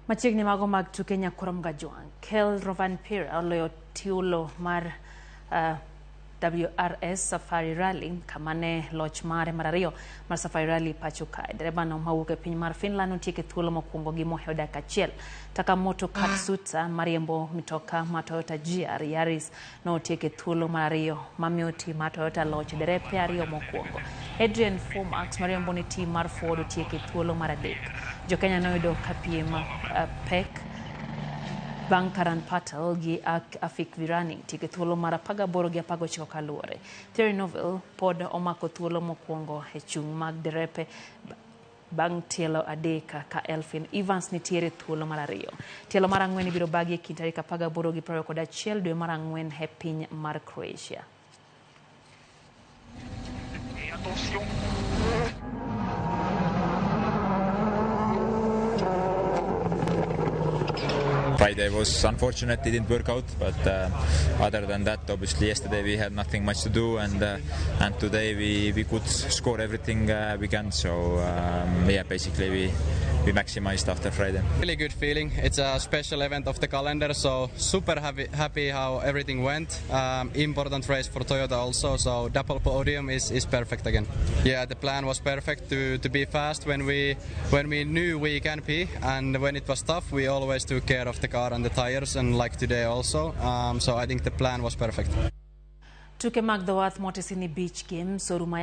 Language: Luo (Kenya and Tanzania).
Machiegni mago mag tuke Nyakurom Gajwang'. Kel Rovanpera oloyo tiulo mar WRS Safari Rally kama ne loch mare mar ariyo mar Safari Rally pacho kae. Derebano mawuok e piny mar Finland notieko e thuolo mokwongo gi mohewo dakika achiel. Takamoto Katsuta mariembo mitoka ma Toyota GR Yaris notieko e thuolo mar ariyo mamiyo tim mar Toyota loch derepe ariyo mokwongo. Adrian Fourmaux mariembo ne tim mar Ford otieko e thuolo mar adek. Jo-Kenya noyudo ka piem pek bang' Karan Patel gi Afik Virani tieko e thuolo mar 18 gi 19 kaluwore. Thierry Neuville pod omako thuolo mokwongo e chung' mag derepe bang' tielo adek ka Elfyn Evans nitiere thuolo mar ariyo. Tielo mar ang'wen ibiro bagi e kind tarik 18 gi 21 dwe mar ang'wen e piny mar Croatia. Et attention. Friday was unfortunate, it didn't work out, but other than that, obviously yesterday we had nothing much to do, and today we could score everything we can. So yeah, basically we maximized after Friday. Really good feeling. It's a special event of the calendar, so super happy how everything went. Important race for Toyota also, so double podium is perfect again. Yeah, the plan was perfect to be fast when we knew we can be, and when it was tough, we always took care of the car and the tires, and like today also. So I think the plan was perfect. Tuke mag dho wath Motesini Beach Games orumo.